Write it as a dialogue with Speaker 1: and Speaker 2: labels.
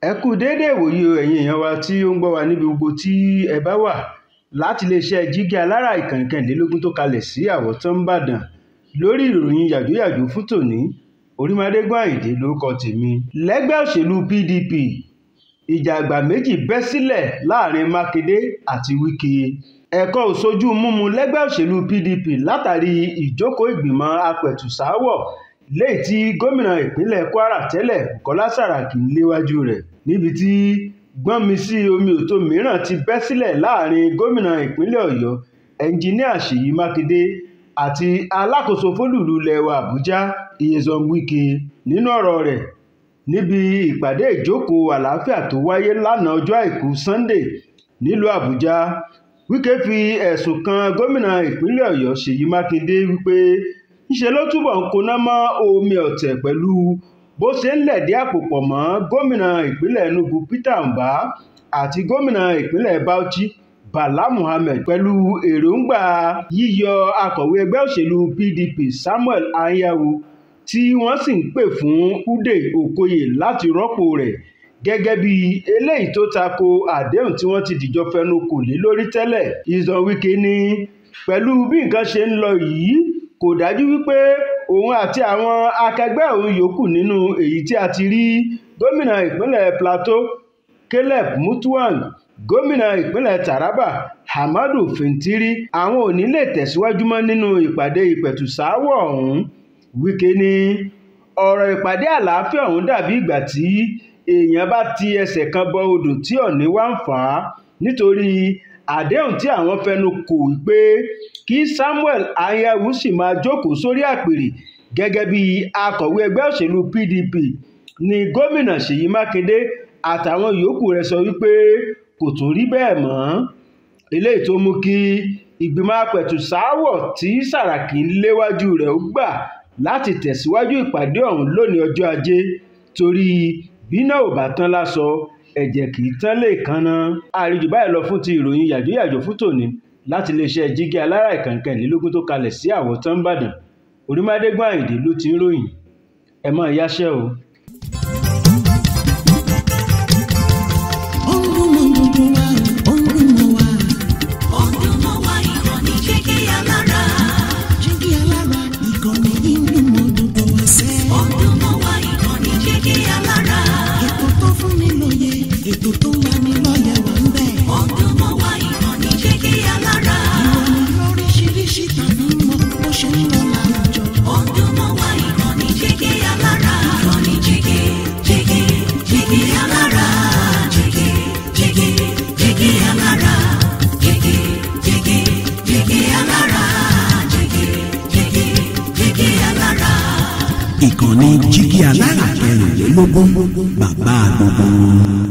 Speaker 1: Ẹ kú déédé ìwòyí o, ẹ̀yin èèyàn wa tí ó ń gbọ́ wa níbi gbogbo tí ẹ bá wà láti iléeṣẹ́ Jígí Alára ìkànnì kẹrìnlélógún tó kalẹ̀ sí Àwọ̀tán Ìbàdàn lórí ìròyìn yàjóyàjó fún tòní. Orímọdégún Àyìndé lórúkọ tèmi. Lẹ́gbẹ́ òṣèlú PDP, ìjà àgbà méjì bẹ́ sílẹ̀ láàrin Mákindé àti Wike. Ẹ̀kọ́ ò sojú mímu lẹ́gbẹ́ òṣèlú PDP látàrí ìjókòó ìgbìmọ̀ apẹ̀tùsááwọ̀ léyìí tí gómìnà ìpínlẹ̀ Kwara tẹ́lẹ̀ Bùkọ́lá Sàràkí ń léwájú rẹ̀, níbi tí gbọ́nmi-sí-omi-ò-tó mìíràn ti bẹ́ sílẹ̀ láàrin gómìnà ìpínlẹ̀ Ọ̀yọ́ Ẹnjiníà Ṣèyí Mákindé àti alákòóso fólùlù ilẹ̀ wa Àbújá Nyesom Wike. Nínú ọ̀rọ̀ rẹ̀ níbi ìpàdé ìjókòó àlàáfíà tó wáyé lánàá ọjọ́ Àìkú Sannde nílùú Àbújá, Wike fi ẹ̀sùn kan gómìnà ìpínlẹ̀ Ọ̀yọ́ Ṣèyí Mákindé wípé ńṣe ló túbọ̀ ń kóná mọ́ omi ọ̀tẹ̀ pẹ̀lú bó ṣe ń lẹ̀dí àpò pọ̀ mọ́ gómìnà ìpínlẹ̀ Enugu Peter Mbah àti gómìnà ìpínlẹ̀ Bauchi Bala Mohammed pẹ̀lú èròǹgbà yíyọ akọ̀wé ẹgbẹ́ òṣèlú PDP Samuel Anyanwu, tí wọ́n sì ń pè fún Ude Okoye láti rọ́pò rẹ̀ gẹ́gẹ́ bí eléyìí tó tako àdéhùn tí wọ́n ti dìjọ fẹnu kò lé lórí tẹ́lẹ̀. Nyesom Wike ní pẹ̀lú bí nǹkan ṣe ń lọ yìí, kò dájú wípé òun àti àwọn akẹgbẹ́ òun yòókù nínú èyí tí a ti rí gómìnà ìpínlẹ̀ Plateau Caleb Mutfwang, gómìnà ìpínlẹ̀ Taraba Ahmadu Fintiri, àwọn ò ní lè tẹ̀síwájú mọ́ nínú ìpàdé ìpẹ̀tùsááwọ̀ ọ̀hún. Wike ní ọ̀rọ̀ ìpàdé àlàáfíà ọ̀hún dàbí ìgbà tí èèyàn bá ti ẹsẹ̀ kan bọ odò tí ọ̀ọ̀ni wá ń fà á, nítorí àdéhùn tí àwọn fẹnu kò wípé kí Samuel Anyanwu sì máa jókòó sórí àpèrè gẹ́gẹ́ bí akọ̀wé ẹgbẹ́ òṣèlú PDP ní gómìnà Ṣèyí Mákindé àtàwọn yòókù rẹ̀ sọ wípé kò tún rí bẹ́ẹ̀ mọ́. Eléyìí tó mú kí ìgbìmọ̀ apẹ̀tùsááwọ̀ tí Sàràkí ń léwájú rẹ̀ ó gbà láti tẹ̀síwájú ìpàdé ọ̀hún lónìí ọjọ́ Ajé, torí bíná ò bá tán láṣọ, ẹ̀jẹ̀ kì í tán léèékánná. Àríjù báyìí lọ fún ti ìròyìn yàjóyàjó fún tòní láti iléeṣẹ́ Jígí Alára ìkànnì kẹrìnlélógún tó kalẹ̀ sí Àwọ̀tán Ìbàdàn. Orímọdégún Àyìndé ló ti ń ròyìn. Ẹ máa yáṣẹ́ o.
Speaker 2: Ó ń dún mọ́ gbogbo wa, ó ń dún mọ́ wa.
Speaker 3: Ó ń dún mọ́ wa, ìkànnì Jígí Alára.
Speaker 2: Jígí Alára, ìkànnì yìí ń dún mọ́ gbogbo wa sẹ́.
Speaker 3: Ó ń dún mọ́ wa, ìkànnì Jígí Alára.
Speaker 2: Ètò tó fún ni lóye, ètò tó ń lani lọ́yẹ̀ wà ń bẹ̀.
Speaker 3: Ó ń dún mọ́ wa, ìkànnì Jígí Alára.
Speaker 2: Ìròyìn lóríṣiríṣi tàbí mọ bó ṣe ń lọ láwùjọ.
Speaker 3: Ó ń dún mọ́ wa, ìkànnì Jígí Alára. Ìkànnì Jígí, Jígí, Jígí Alára. Jígí, Jígí, Jígí Alára. Jígí, Jígí, Jígí Alára. Jígí, Jígí, Jígí Alára.
Speaker 4: Ìkànnì Jígí Alára kẹrìnlélógún, bàbá gbogbo wọn.